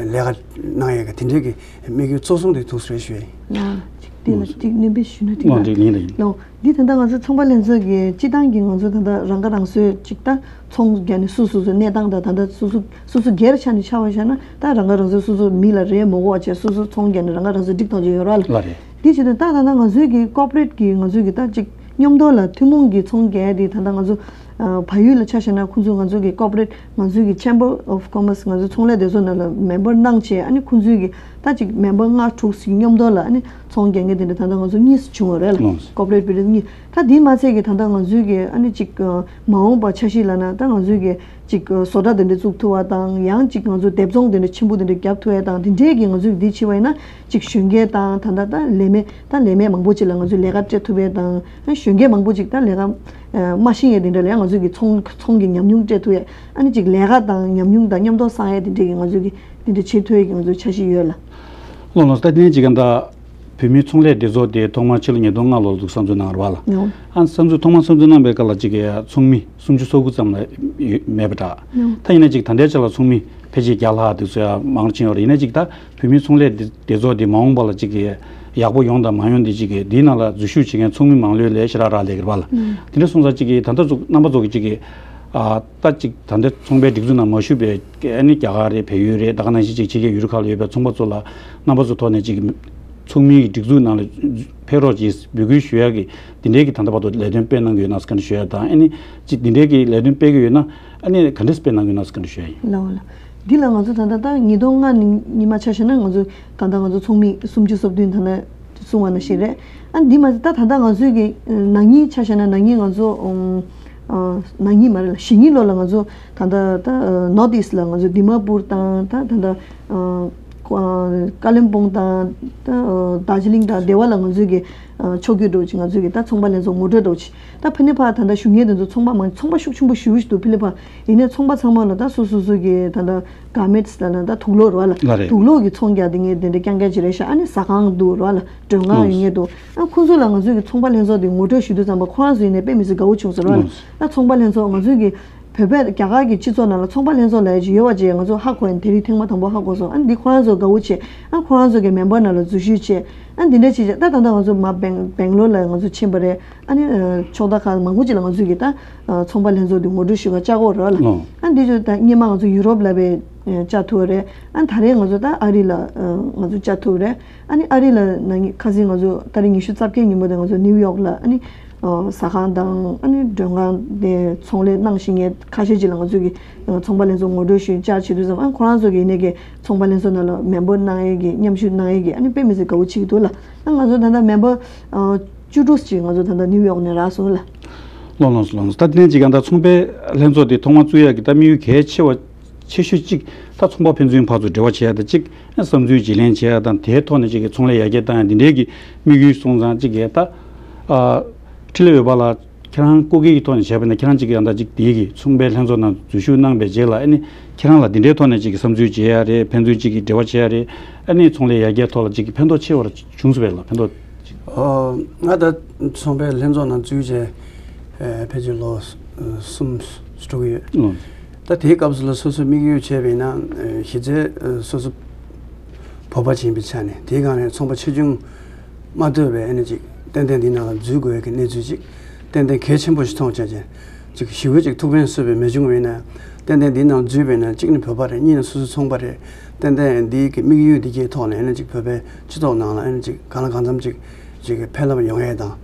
ལས་ཀ་གནང་ཡས་ཀྱི་དེ་འདྲའི་གི་དམིགས་ཡུལ་གཙོ་བཟུང་དེ་ཐུགས་སུ་རེ་ཞུ་ཡས་ཡིན། ཡང་ཅིག་དེ་ལ་ཅིག་སྣོན་པ་ཞུ་ན་འགྲིག་ལ། ལགས་འགྲིག་ཡིན་ལ་ཡིན། ལགས། འདི་ད་ལྟ་ང་ཚོ་ཚོང་པ་ལྷན་ཚོགས་ཀྱི་སྤྱི་བཏང་གི་ང་ཚོ་ད་ལྟ་རང་ཁ་རང་གསོའི་ཅིག་ད་ཚོང་རྒྱག་ནས་སུ་སུ་སུ་གནས་སྟངས་དང་ད་ལྟ་སུ་སུ་སུ་སུ་སྒེར་ཆ་ནས་ཆ་བ་བཞག་ན་ད་རང་ཁ་རང་གསོའི་སུ་སུ་མི་ལ་རེ་མོ་གོ་བ་བྱས་སུ་སུ་ཚོང་རྒྱག་ནས་རང་ཁ་རང་གསོའི་སྒྲིག་སྟངས་ཅིག་ཡོད་ར་ལ། ལ་རེད། འདི་བྱེད་དུས་ད་ད་ལྟ་ང་ཚོའི་གི་ཀོ་པ་རེ་ཊི་གི་ང་ཚོའི་གི་ད་ཅིག་མཉམ་དུ་ལ་ཐུན་མོང་གི་ཚོང་རྒྱག་དེ་ད་ལྟ་ང་ཚོ་ཨ་བལ་ཡུལ་ལ་ཆ་བཞག་ན་ཁོང་ཚོ་ང་ཚོ་གི་ཀོ་པ་རེ་ཊི་ང་ཚོའི་གི་Chamber of Commerce ང་ཚོའི་ཚོང་ལས་སྡེ་ཚོགས་ནང་ལ་མེམ་བར་གནང་བྱས་ཨ་ནི་ཁོང་ཚོའི་གི་ད་ཅིག་མེམ་བར་ལྔ་དྲུག་ཞིག་མཉམ་དུ་ལ་ཨ་ནི་ཚོང་རྒྱག་མཁན་དེ་འདྲ་ད་ལྟ་ང་ཚོ་གཉིས་སུ་བྱུང་བ་རེད་ལ། ལགས། ཀོ་པ་རེ་ཊི་བི་ཛི་ནེ་སི་གཉིས། ད་དེ་མ་ཚད་ཀྱི་ད་ལྟ་ང་ཚོའི་གི་ཨ་ནི་ཅིག་ཨ་མ་འོངས་པ་འཆར་གཞི་ལབ་ན་ད་ང་ཚོའི་གི་ཅིག་ཨ་བཟོ་གྲྭ་དེ་འདྲ་བཙུགས་ཐུབ་པ་དང་ཡང་ཅིག་ང་ཚོ་སྡེབ་ཚོང་དེ་འདྲ་ཆེན་པོ་དེ་འདྲ་རྒྱབ་ཐུབ་ཡས་དང་དེ་འདྲའི་གི་ང་ཚོའི་གི་འདི་བྱེད་པ་ཡིན་ན་ཅིག་གཞོན་སྐྱེས་དང་ད་ལྟ་ད་ལས་མེད་ད་ལས་མེད་མང་པོ་ཅིག་ལ་ང་ཚོས་ལས་ཀ་སྤྲད་ཐུབ་ཡས་དང་ཨ་གཞོན་སྐྱེས་མང་པོ་ཅིག་ད་ལས་ཀ་ཨ་མ་ཤེས་ཡས་དེ་འདྲ་ལ་ཡང་ང་ཚོའི་གི་ཚོང་ཚོང་གི་ཉམས་མྱོང་སྤྲད་ཐུབ་ཡས་ཨ་ནི་ཅིག་ལས་ཀ་དང་ཉམས་མྱོང་དང་མཉམ་དུ་བསགས་ཡས་དེ་འདྲའི་གི་ང་ཚོའི་གི་དེ་འདྲ་བྱེད་ཐུབ་ཡས་ཀྱི་ང་ཚོའི་འཆར་གཞི་ཡོད་ལ། ལགས་ལགས་སོ། ད་དེ་ནས་ཅིག་ག་ད་བོད་མིའི་ཚོང་ལས་སྡེ་ཚོགས་དེ་ཐོག་མར་ཕྱི་ལོ་ཉིས་སྟོང་ལྔ་ལོར་འདུག་གསར་འཛུགས་གནང་བ་རེད་པ་ལགས། ཨ་གསར་འཛུགས་ཐོག་མར་གསར་འཛུགས་གནང་པའི་སྐབས་ལ་ཅིག་གི་ཚོགས་མི་སུམ་ཅུ་སོ་དགུ་ཙམ་ལས་མེད་པ་འདྲ། ད་ཡིན་ན་ཅིག་ད་ལྟའི་ཆ་ལ་ཚོགས་མི་ཕལ་ཆེར་བརྒྱ་ལྷག་དེ་ཚོ་ཡང་མང་རུ་ཕྱིན་ཡོད་རེད། ཡིན་ན་ཅིག་ད་བོད་མིའི་ཚོང་ལས་སྡེ་སྡེ་ཚོགས་དེ་མ་འོངས་པ་ལ་ཅིག་གི་ཡག་པོ་ཡོང་དང་མ་ཡོང་དེ་ཅིག་གི་དེའི་ནང་ལ་འཛུལ་ཞུགས་བྱེད་མཁན་ཚོགས་མི་མང་ལོས་ལས་ཞེ་དྲག་རག་ལས་ཀྱི་རེད་པ་ལགས། དེ་འདྲ་སོང་ཙང་ཅིག་གི་ད་ལྟ་ཚོ་རྣམ་པ་ཚོ་གི་ཅིག་གི་ཨ་ད་ཅིག་ད་ལྟ་ཚོང་པའི་སྒྲིག་འཛུགས་ནང་མ་ཞུགས་པའི་ཨ་ནི་རྒྱ་གར་རེད་བལ་ཡུལ་རེད་ད་ག་ནང་བཞིན་ཅིག་ཕྱི་རྒྱལ་ཡུལ་གྲུ་ཁག་ལ་ཡོད་པའི་ཚོང་པ་ཚོ་ལ་རྣམ་པ་ཚོ་ཐོག་ནས་ཅིག་ཚོགས་མིའི་སྒྲིག་འཛུགས་ནང་ལ་ཕེབས་རོགས་ཅེས་འབོད་སྐུལ་ཞུ་ཡག་གི་དེ་འདྲའི་གི་ད་ལྟ་བར་དུ་ལས་དོན་སྤེལ་གནང་གི་ཡོད་ན་ཟེར་ག་འདྲ་ཞུ་ཡག་དང་ཨ་ནི་ཅིག་དེ་འདྲའི་གི་ལས་དོན་སྤེལ་གི་ཡོད་ན་ཨ་ནི་ག་འདྲ་སྤེལ་གནང་གི་ཡོད་ན་ཟེར་ག་འདྲ་ཞུ་ཡག་ཡིན། ལགས་ལགས། འདི་ལ་ང་ཚོ་ད་ལྟ་ད་ཉིས་སྟོང་ལྔ་ནས་ཉི་མ་ཆ་བཞག་ན་ང་ཚོ་ད་ལྟ་ང་ཚོ་ཚོགས་མི་སུམ་ཅུ་སོ་བདུན་ད་ལྟ་གསུང་བ་ནང་བཞིན་རེད། ཨ་འདི་མ་ཟད་ད་ད་ལྟ་ང་ཚོའི་གི་ནག་ཉེས་ཆ་བཞག་ན་ནག་ཉེས་ང་ཚོ་ཨ་ནག་ཉེས་མ་རེད་ལ་གཞིས་ཉེས་ལོགས་ལ་ང་ཚོ་ད་ལྟ་ད་North East ལ་ང་ཚོ་དི་མ་པུར་དང་ད་ད་ལྟ་ཀ་ལིམ་པོང་དང་ད་དར་ཇི་ལིང་དང་དེ་བ་ལ་ང་ཚོའི་གི་ཕྱོགས་བསྐྱོད་འདྲ་བོ་ཅིག་ང་ཚོའི་གི་ད་ཚོང་པ་ལྷན་ཚོགས་ངོ་སྤྲོད་འདྲ་བོ་ཅིག་ད་ཕ་ནི་ཕ་ད་ལྟ་ཞུ་མཁན་དེ་ཚོ་ཚོང་པ་མང་ཚོང་པ་ཤུགས་ཆེན་པོ་ཞེ་པོ་ཞིག་འདུག་ཕི་ལི་ཕ། ཡིན་ནའི་ཚོང་པ་ཚང་མ་ལ་ད་སོ་སོ་སོ་གི་ད་ལྟ་ག་མེད་ལ་ན་ད་དུག་ལོག་རེད་བ་ལ། ལ་རེད། དུག་ལོག་གི་ཚོང་རྒྱག་དེ་ངས་དེ་འདྲ་རྐྱང་རྐྱང་ཅིག་རེད་ཤག་ཨ་ནི་ཟ་ཁང་འདུག་རེད་བ་ལ་མགྲོན་ཁང་ཡོད་ངེས་འདུག་ཨ་ཁོང་ཚོ་ལ་ང་ཚོའི་གི་ཚོང་པ་ལྷན་ཚོགས་དེ་ངོ་སྤྲོད་ཞུ་དུས་ཙམ་པ་ཁོ་རང་ཚོ་ཡིན་ནའི་དཔེ་མི་སྲིད་དགའ་བོ་བྱུང་ཟེར་བ་ལ། ཨ་ཚོང་པ་ལྷན་ཚོགས་ང་ཚོའི་གི་བོད་པའི་རྒྱ་གར་གྱི་སྤྱི་ཚོགས་ནང་ལ་ཚོང་པ་ལྷན་ཚོགས་ལབ་ཡ་ཅིག་ཡོད་པ་ཅིག་ང་ཚོ་ཧ་གོ་ཡིན། དེ་རིང་ཐེངས་མ་དང་པོ་ཧ་གོ་སོང་། ཨ་འདི་ཁོ་རང་ཚོ་དགའ་བོ་བྱས། ཨ་ཁོ་རང་ཚོ་གི་མེམ་བར་ནང་ལ་འཛུལ་ཞུགས་བྱས། ཨ་འདི་འདྲ་བྱས་བྱས་ད་ད་ལྟ་ང་ཚོ་མ་སྦེང་སྦེང་ལོར་ལ་ང་ཚོ་ཕྱིན་པ་རེད། ཨ་ནི་ཕྱོགས་མཐའ་ཁག་མང་པོ་ཅིག་ལ་ང་ཚོ་གི་ད་ཚོང་པ་ལྷན་ཚོགས་འདི་ངོ་སྤྲོད་ཞུ་ག་བཅར་གི་ཡོད་རེད་ལ། ཨ་འདི་ཚོ་ད་སྔོན་མ་ང་ཚོ་ཡུ་རོབ་ལ་བས་བཅར་ཐུབ་པ་རེད། ཨ་ད་རེས་ང་ཚོ་ད་ཨ་རི་ལ་ང་ཚོ་བཅར་ཐུབ་པ་རེད། ཨ་ནི་ཨ་རི་ལ་ན་ནིང་ཁ་སང་ང་ཚོ་ཏ་རིག་ཉི་ཤུ་རྩ་བརྒྱད་ཉིན་མོ་དེ་ང་ཚོ་ནིའུ་ཡོག་ལ་ཨ་ནི་ཨ་ཟ་ཁང་དང་ཨ་ནི་མགྲོན་ཁང་དེ་ཚོང་ལས་གནང་བཞིན་མཁན་ཁ་ཤས་ཅིག་ལ་ང་ཚོ་གི་ཨ་ཚོང་པ་ལྷན་ཚོགས་ངོ་སྤྲོད་ཞུས་བཅར་བྱེད་དུས་ཙམ་ཨ་ཁོ་རང་ཚོ་གི་ཡིན་ནའི་གི་ཚོང་པ་ལྷན་ཚོགས་ནང་ལ་མེམ་བར་གནང་ཡས་ཀྱི་མཉམ་ཞུགས་གནང་ཡས་ཀྱི་ཨ་ནི་དཔེ་མི་སྲིད་དགའ་བོ་བྱེད་ཀྱི་འདུག་ལ། ཨ་ང་ཚོ་ད་ལྟ་མེམ་བར་ཨ་བཅུ་དྲུག་ཅིག་ང་ཚོ་ད་ལྟ་ནིའུ་ཡོག་ནས་རག་སོང་ལ། ལགས་ལགས་སོ་ལགས་སོ། ད་དེ་ནས་ཅིག་ཡང་ད་ཚོང་པའི་ལྷན་ཚོགས་དེ་ཐོག་མར་བཙུགས་ཡག་གི་ད་དམིགས་ཡུལ་གལ་ཆེ་བ་ཆེ་ཤོས་གཅིག་ད་ཚོང་པ་ཕན་ཚུན་བར་དུ་འབྲེལ་བ་བྱེད་ཡ་དང་གཅིག་བསམ་ཚུལ་བརྗེ་ལེན་བྱེད་ཡ་དང་དེའི་ཐོག་ནས་གཅིག་གི་ཚོང་ལས་ཡར་རྒྱས་བཏང་ཡ་འདི་འདྲའི་གི་དམིགས་ཡུལ་སོང་ཙང་གཅིག་གི་ད་ཨ་འཕྲིན་ལས་འོད་འབར་ལགས་ཁྱེད་རང་སྐུ་སྒེར་གྱི་ཐོག་ནས་བྱས་པ་ཡིན་ན་ཁྱེད་རང་གཅིག་གི་ཡང་ད་གཅིག་དེའི་གི་ཚོང་པའི་ལྷན་ཚོགས་ནང་འཛུལ་ཞུགས་གནང་པའི་རྗེས་ལ་ཨ་ནི་ཁྱེད་རང་ལ་འདི་འདྲའི་ཐོག་ནས་གཅིག་གི་བསམ་ཚུལ་བརྗེ་ཡ་རེད་ཕན་ཚུན་གཅིག་གི་འབྲེལ་བ་བྱེད་ཡ་རེད་ཨ་ནི་ཚོང་ལས་ཡར་རྒྱས་ཐོག་ལ་གཅིག་གི་ཕན་ཐོགས་ཆེ་བ་བྱུང་སོང་བས་ལ་ཕན་ཐོགས་གཅིག་ཨོ། ང་ད་ཚོང་པའི་ལྷན་ཚོགས་ནང་འཛུལ་བྱས་ཨེ་ཕལ་ཆེར་ལོ་ཨེ་གསུམ་དྲུག་ཡོད། ཨོ། ད་དེའི་སྐབས་སུ་ལ་སོ་སོའི་དམིགས་ཡུལ་བྱས་པས་ན་ཨེ་གཞི་རྩའི་ཨེ་སོ་སོ་བོད་པ་ཅིག་ཡིན་པའི་ཆ་ནས་དེའི་སྒང་ནས་ཚོང་པ་ཆེ་ཆུང་མ་ལྟོས་པའི་ཨ་ནི་ཅིག་ཏན་ཏན་འདི་ནང་ལ་འཛུལ་དགོས་ཀྱི་གནས་ཚུལ་ཅིག་ཏན་ཏན་གལ་ཆེན་པོ་ཞིག་མཐོང་བྱས་ཅན་ཅིག་ཞི་བའི་ཅིག་ཐུགས་ཕན་གསོས་པའི་མེ་ཆུང་བས་ན་ཏན་ཏན་འདི་ནང་འཛུལ་བས་ན་གཅིག་ནི་བོད་པ་རེད་གཉིས་ནི་སོ་སོ་ཚོང་པ་རེད། ཏན་ཏན་འདི་གི་དམིགས་ཡུལ་འདི་གའི་ཐོག་ནས་ཨ་ནི་ཅིག་བོད་པའི་སྤྱི་ཚོགས་ནང་ལ་ཨ་ནི་ཅིག་གང་ལ་གང་འཚམ་ཅིག་ཅིག་གི་ཕན་རླབས་ཡོང་ཡས་དང་།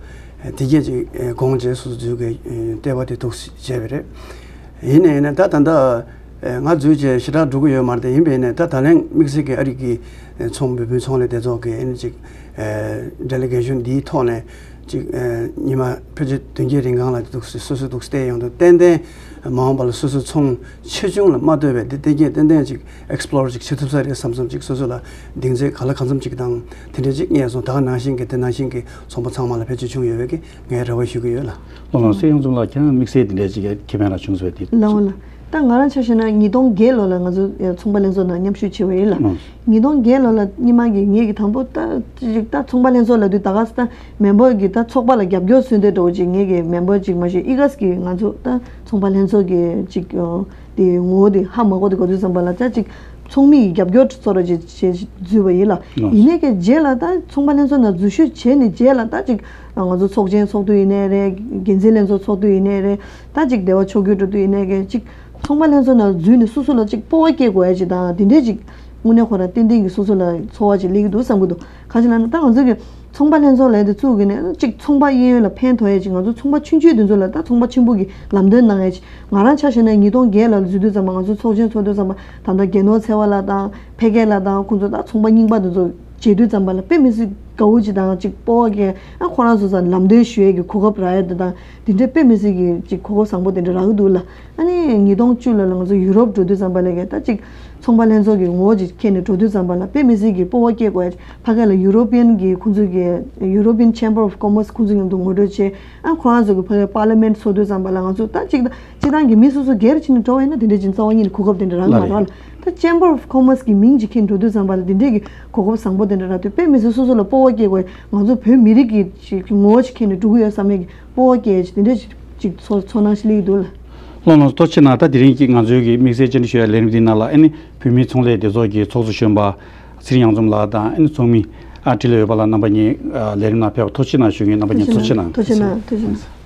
དེ་གས་ཅིག་དགོངས་བྱས་སོ་སོ་འཛུལ་གི་ལྟེ་བ་དེ་འདུག་བྱས་པ་རེད། ཡིན་ནའི་ཡིན་ན་ད་ད་ལྟ་ ང་འཛུལ་རྗེས་ཞེ་དྲག་འགྲོ་གི་ཡོད་མ་རེད་དེ། ཡིན་པས་ནས་ད་ད་ལན་དམིགས་བསལ་གྱི་ཨ་རི་གི་ཚོང་བོད་བོད་ཚོང་ལས་སྡེ་ཚོགས་ཀྱི་ཨ་ནི་ཅིག་ཌེ་ལི་གེ་ཤོན་འདིའི་ཐོག་ནས་ཅིག་ཉི་མ་ཕལ་ཆེར་བདུན་བརྒྱད་རིང་གང་ལ་འདུག་སེ་སོ་སོ་འདུག་སེ་བལྟས་ཡོང་དུས་ཏན་ཏན་མ་འོངས་པ་ལ་སོ་སོའི་ཚོང་ཆེ་ཆུང་ལ་མ་ལྟོས་པའི་འདི་བལྟས་རྐྱེན་ཏན་ཏན་ཅིག་ཨེག་སི་པོ་ལོར་ཅིག་བྱེད་ཐུབ་ས་རེད་བསམ་བསམ་ཅིག་སོ་སོ་ལ་གདེང་ཚོད་ག་ལ་གང་འཚམ་ཅིག་དང་དེ་འདྲ་ཅིག་རྙེད་སོང་། ད་ག་ནང་བཞིན་གྱི་དེ་ནང་བཞིན་གྱི་ཚོང་པ་ཚང་མ་ལ་ཕལ་ཆེར་བྱུང་ཡོད་པའི་གི་ངས་རེ་བ་ཞུ་གི་ཡོད་ལ། ལགས་འོང་། སྲིད་སྐྱོང་འཛོམས་ལགས་ཁྱེད་རང་དམིགས་བསལ་དེ་འདྲ་ཅིག་ཁེ་ཕན་ར་བྱུང་སོང་དེ། ལགས་འོང་ལགས། ད་ང་རང་ཆ་བཞག་ན་ཉིས་སྟོང་བརྒྱད་ལོ་ལ་ང་ཚོ་ཚོང་པ་ལྷན་ཚོགས་ནང་མཉམ་ཞུགས་བྱས་པ་ཡིན་ལ། ཨང་། ཉིས་སྟོང་བརྒྱད་ལོ་ལ་སྔོན་མ་གི་ངེད་ཀྱི་དང་པོ་ད་ཅིག་ད་ཚོང་པ་ལྷན་ཚོགས་ལབ་དུས་ད་ག་ས་ད་མེམ་བར་གྱི་ད་ཚོགས་པ་ལ་རྒྱབ་སྐྱོར་མཚོན་དེ་འདྲ་བོ་ཅིག་ངེད་ཀྱི་མེམ་བར་ཅིག་མ་གཞི་ཨི་ཀ་སི་གི་ང་ཚོ་ད་ཚོང་པ་ལྷན་ཚོགས་ཀྱི་ཅིག་དེ་ངོ་བོ་དེ་ཧ་མ་གོ་དེ་གོ་དུས་ཙམ་པ་ལ་ད་ཅིག་ཚོགས་མི་ཡི་རྒྱབ་སྐྱོར་ཚོ་ར་ཅིག་བྱས་འཛུལ་བ་ཡིན་ལ། ལགས། ཡིན་ནའི་གི་རྗེས་ལ་ད་ཚོང་པ་ལྷན་ཚོགས་ནང་འཛུལ་ཞུགས་བྱས་ནས་རྗེས་ལ་ད་ཅིག་ང་ཚོ་ཚོགས་ཆེན་ཚོགས་དུས་ཡིན་ནའི་རེད། འགན་འཛིན་ལྷན་ཚོགས་ཚོགས་དུས་ཡིན་ནའི་རེད། ད་ཅིག་སྡེ་བ་ཕྱོགས་བསྐྱོད་འགྲོ་དུས་ཡིན་ནའི་གི་ཅིག་ཚོང་པ་ལྷན་ཚོགས་ནང་འཛུལ་ནས་སོ་སོ་ལ་ཅིག་སྤོབས་པ་སྐྱེ་དགོས་ཡ་ཅིག་དང་དེ་འདྲས་ཅིག་དངོས་གནས་ཁོ་རང་ཏན་ཏན་གྱི་སོ་སོ་ལ་ཚོར་བ་ཅིག་སླེབས་ཀྱི་འདུག་བསམ་གྱི་འདུག་ག་ཅི་ལབ་ན་ད་ང་ཚོ་གི་ཚོང་པ་ལྷན་ཚོགས་ལབ་དེ་བཙུགས་གི་ནས་ཅིག་ཚོང་པ་གཡས་གཡོན་ལ་ཕན་ཐོགས་ཡ་ཅིག་ང་ཚོ་ཚོང་པ་ཆུང་ཆུང་དེ་ཚོ་ལ་ད་ཚོང་པ་ཆེན་པོ་གི་ལམ་སྟོན་གནང་ཡ་ཅིག་ང་རང་ཆ་བཞག་ན་ཉིས་སྟོང་བརྒྱད་ལ་འཛུལ་དུས་ཙམ་པ་ང་ཚོ་ཚོགས་ཆེན་ཚོགས་དུས་ཙམ་པ་ད་ལྟ་རྒྱལ་ནོར་ཚེ་དབང་ལགས་དང་ཕལ་སྐད་ལགས་དང་ཁོང་ཚོ་ད་ཚོང་པ་རྙིང་པ་དེ་ཚོ་མཇལ་དུས་ཙམ་པ་ལ་དཔེ་མི་སྲིད་དགའ་བོ་ཅིག་དང་ཅིག་སྤོབས་པ་སྐྱེ། ཨ་ཁོ་རང་ཚོ་ས་ལམ་སྟོན་ཞུ་ཡས་ཀྱི་གོ་སྐབས་རག་ཡས་དེ་དང་དེ་འདྲའི་དཔེ་མི་སྲིད་ཀྱི་ཅིག་གོ་སྐབས་བཟང་པོ་དེ་འདྲ་རག་གི་འདུག་ལ། ཨ་ནི་ཉིས་སྟོང་བཅུ་ལ་ལ་ང་ཚོ་ཡུ་རོབ་འགྲོ་དུས་ཙམ་པ་ལ་གི་ད་ཅིག་ཚོང་པ་ལྷན་ཚོགས་ཀྱི་ངོ་བོ་ཅིག་ཁྱེར་ནས་འགྲོ་དུས་ཙམ་པ་ལ་དཔེ་མི་སྲིད་ཀྱི་སྤོབས་པ་སྐྱེ་དགོས་ཡས་ཕ་གི་ལ་ཡུ་རོ་པི་ཡན་གྱི་ཁོང་ཚོ་གི་ཡུ་རོ་པི་ཡན་ཆེམ་བར་ཨོཕ་ཀོ་མར་སི་ཁོང་ཚོ་མཉམ་དུ་ངོ་སྤྲོད་བྱས། ཨ་ཁོ་རང་ཚོ་གི་ཕ་གི་པར་ལི་མེན་ཊི་ཚོགས་དུས་ཙམ་པ་ལ་ང་ཚོ་ད་ཅིག་ད་སྤྱི་བཏང་གི་མི་སོ་སོ་སྒེར་ཕྱིན་ནས་འགྲོ་བ་ཡིན་ན་དེ་འདྲའི་ཅིག་རྩ་བ་ཉིད་ནས་གོ་སྐབས་དེ་འདྲ་རག་གི་མ་རེད་ལ། ད་ཆེམ་བར་ཨོཕ་ཀོ་མར་སི་གི་མིང་ཅིག་ཁྱེར་འགྲོ་དུས་ཙམ་པ་ལ་དེ་འདྲའི་གི་གོ་སྐབས་བཟང་པོ་དེ་འདྲ་རག་དུས་དཔེ་མི་སྲིད་སོ་སོ་ལ་སྤོབས་པ་སྐྱེ་དགོས། ང་ཚོ་བོད་མི་རིགས་ཀྱི་ཅིག་ངོ་བོ་ཅིག་ཁྱེར་ནས་འགྲོ་གི་ཡོད་བསམ་ཡས་ཀྱི་སྤོབས་པ་སྐྱེ་ཡས་ཅིག་དེ་འདྲ་ཅིག་ཅིག་ཚོར་ཚོར་སྣང་ཞིག་སླེབས་ཀྱི་འདུག་ལ། ལགས་ལགས། ཐུགས་རྗེ་གནང་། ད་དེ་རིང་གི་ང་ཚོའི་གི་དམིགས་བསལ་བཅར་འདྲི་ཞུ་ཡ་ལས་རིམ་འདིའི་ནང་ལ་ཨ་ནི་བོད་མིའི་ཚོང་ལས་སྡེ་ཚོགས་ཀྱི་ཚོགས་གཙོ་གཞོན་པ་ཚེ་རིང་གཡང་འཛོམས་ལགས་དང་ཨ་ནི་ཚོགས་མི་ཨ་འཕྲིན་ལས་འོད་འབར་ལགས་རྣམ་པ་གཉིས་ཨ་ལས་རིམ་ནང་ཕེབས་པར་ཐུགས་རྗེ་གནང་ཞུ་གི་ཡིན། རྣམ་པ་གཉིས་ཐུགས་རྗེ་གནང་། ཐུགས་རྗེ་གནང་། ཐུགས་རྗེ་གནང་།